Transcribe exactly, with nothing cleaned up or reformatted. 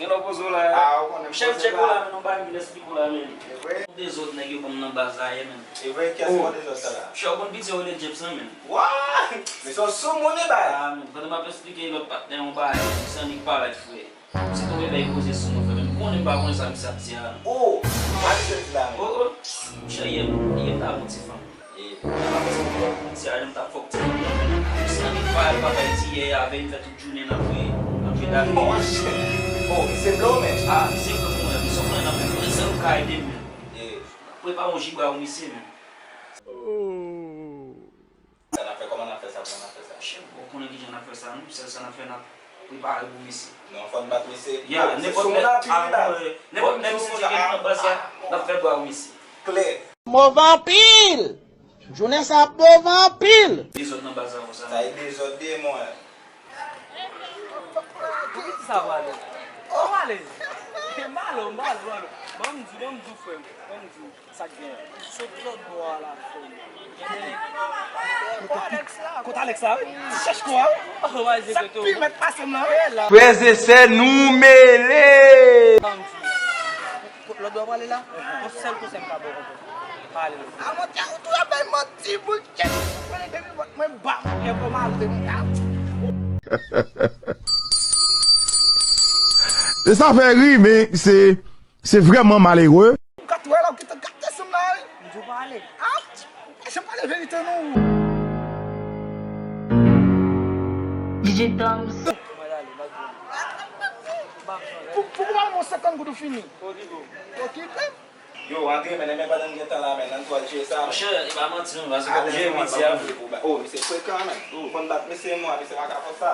Gen lè w poze w la. Ah, ou konnen m poze la. Chèf, tchèk ou la, men, nou bay m vin esplike w la, men. E vre? Dezòd nèg yo ban m nan baz la yè, men. E vre? Kiyès ki ban w dezòd sa la? Chè, ou konn piti yo rele James lan, men. Wa! Men se yon soumoun li bay. Ah, men, pandan m ap esplike lòt patnè yon bagay, misye annik parèt, frè. Misye tonbe bay poze sou mwen, frè, men m konnen m pa konnen sa misye ap di a, non. Oh! Sa misye di la, men. Oh, oh. Chè, yè, yè m ta avè yon ti fanm. E, se a, m t ap fòk ti moun nan. Se annik pa, pa bay ti yè avè m fè tout jounen n ap jwe, n ap jwe dame. Oh, shit. Oh, misye blow, men. Ah, misye blow mwen, misye konnen n ap fè, konnen sèl ou ka ede m, men. E. Prepare yon jibwa pou misye, men. Sa n ap fè, kòman n ap fè sa, kòman n ap fè sa? Chèf, ou konnen kijan n ap fè sa, non? Sèl sa n ap fè, n ap prepare pou misye. Non, fò n bat misye. Ya, nenpòt lè, nenpòt lè misye te gen nan baz la, n ap fè bwa pou misye. Klè. Move anpil! Jounen sa ap move anpil! Dezòd nan baz la konsa. Sa e dezòd de mwen. Poukisa sa pale? Ou pale? M pale, m pale, m pale. Ban m di, ban m di, frè m. Ban m di. Sa k gen? Sot lòt bò a la, frè m. Kote, kote Alex la, wi? Ti chèch kwa, wi? Sa k pi mèt pase m la, wi? Frè e sè, nou mele! Ban m di. Lòt bò prale la, yon sèl konsèy m ka ba w konprann. Pale. A monte ou tou ap bay manti, bullshit. Mwen depi mwen ba mwen kè kòm ale mwen ta. E sa fè ri, men se, se vrèman malere. Ou ka tou wè la, ou kite gate sou m la, wi. M di w pale. Ah, ou pa janm pale verite, non. D J Tongs. Pou, pou, pou ba m yon senkant goud ou fini. Okipe m. Yo, antre, men, men pandan n gen tan la, men, ann twal tcheke sa, men. Monchè, e pa manti non, paske kòm jere misye a. Oh, misye frekan, men. Ou konn bat misye, mwen, misye pa ka fè sa.